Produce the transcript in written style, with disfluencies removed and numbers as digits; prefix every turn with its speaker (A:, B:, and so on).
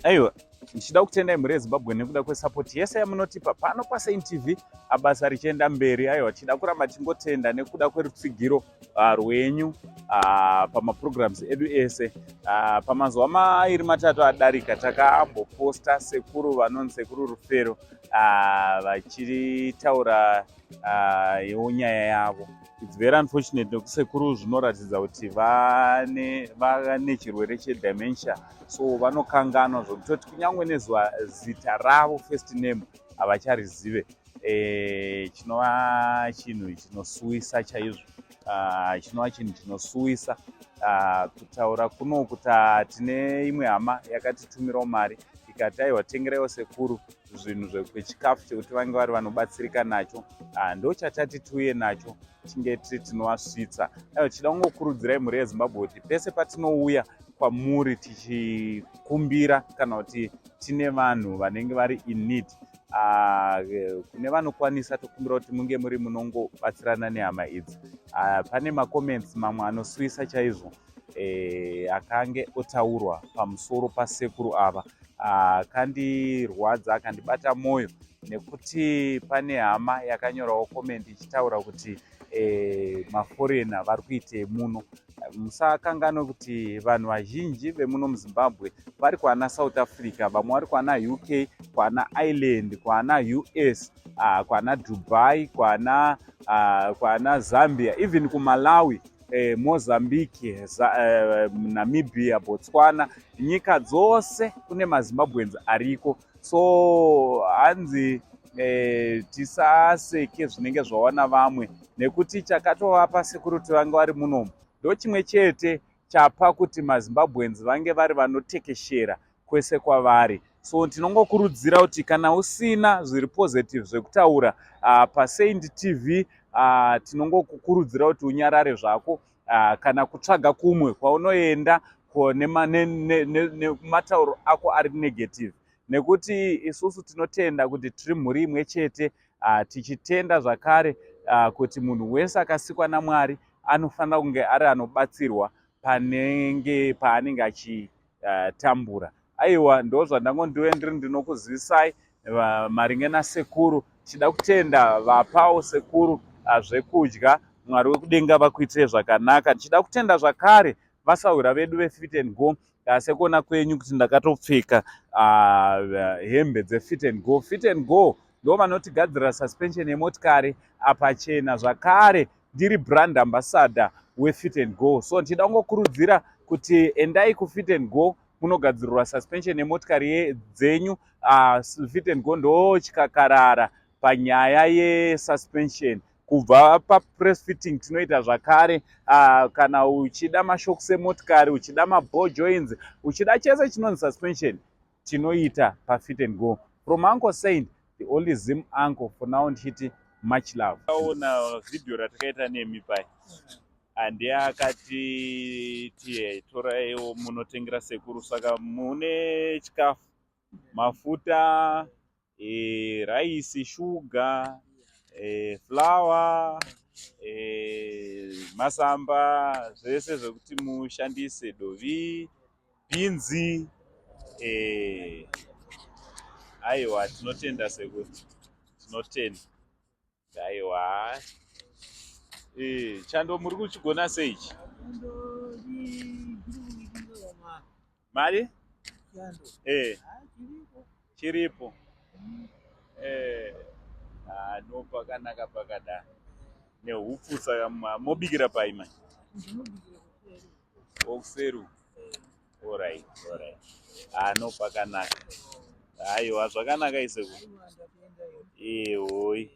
A: Aiwa, ndichida kutendai mhuri yeZimbabwe nekuda kwesapoti yese yamunotipa pano paSaint TV, basa richienda mberi. Aiwa, tichida kuramba tichingotenda nekuda kwerutsigiro rwenyu pamaprograms edu ese. Pamazuva mairi matatu adarika takamboposta sekuru vanonzi Sekuru Rufero vachitaura nyaya yavo. It's very unfortunate nekuti sekuru zvinoratidza kuti vane chirwere chedementia, so vanokanganwa zvekutoti kunyange nezuva zita ravo, first name, havacharizive, chinova chinhu chinosuwisa chaizvo, chinova chinhu chinosuwisa. Kutaura kunoku tine imwe hama yakatitumirawo mari ikati, "Aiwa, tengeraiwo sekuru zvinhu zvechikafu chekuti vange vari vanobatsirika nacho." Ndo chatati tiuye nacho, tinge tiri tinovasvitsa. Aiwa, tichida kungokurudzirai mhuri yeZimbabwe kuti pese patinouya kwamuri tichikumbira kana kuti tine vanhu vanenge vari in need, kune vanokwanisa, tokumbira kuti munge muri munongobatsirana nehama idzi. Pane macomments mamwe anosuwisa chaizvo akange otaurwa pamusoro pasekuru ava, akandirwadza, akandibata mwoyo, nekuti pane hama yakanyorawo comment ichitaura kuti maforeigner vari kuitei muno. Musakanganwe kuti vanhu vazhinji vemuno muZimbabwe vari kwana South Africa, vamwe vari kwana UK, kwana Ireland, kwana US, kwana Dubai, kwana Zambia, even kuMalawi, Mozambique, Namibia, Botswana, nyika dzose kune maZimbabweans ariko. So hanzi tisaseke zvinenge zvawana vamwe, nekuti chakatovapa sekuru kuti vange vari munomu ndo chimwe chete chapa kuti maZimbabweans vange vari vanotekeshera kwese kwavari. So tinongokurudzira kuti kana usina zviri positive zvekutaura paSaint TV, tinongokukurudzira kuti unyarare zvako kana kutsvaga kumwe kwaunoenda nematauro ako ari negative, nekuti isusu tinotenda kuti tiri mhuri imwe chete, tichitenda zvakare kuti munhu wese akasikwa naMwari anofanira kunge ari anobatsirwa panenge paanenge achitambura. Aiwa, ndo zvandangondiwe ndiri ndinokuzivisai maringe nasekuru. Tichida kutenda vapawo sekuru zvekudya. Mwari wekudenga vakuitire zvakanaka. Tichida kutenda zvakare vasahwira vedu veFit and Go. Sekuona kwenyu kuti ndakatopfeka hembe dzeFit and Go. Fit and Go ndo vanotigadzirira suspension yemotikari pachena. Zvakare ndiri brand ambassador weFit and Go, so ndichida kungokurudzira kuti endai kuFit and Go munogadzirirwa suspension yemotikari dzenyu. Fit and Go ndo chikakarara panyaya yesuspension, kubva papress fitting tinoita zvakare, kana uchida mashocks emotikari, uchida maball joints, uchida chese chinonzi suspension, tinoita paFit and Go. From Uncle Saint, the only Zim uncle for now, ndichiti much love. Aona vhidhiyo ratakaita nemi pai, handiye akati tiye toraiwo munotengera sekuru. Saka mune chikafu, mafuta, raisi, shuga, flour, masamba, zvese zvekuti mushandise, dovi, bhinzi. Aiwa, tinotenda sekuru, tinotenda. Aiwa, chando muri kuchigona sei ichi? Mari chiripo. No, pakanaka pakadai nehupfu. Saka mobikira pai manje? Okuseri. Alright. Ah, no, pakanaka. Aiwa, zvakanaka isekuru. Ehoi.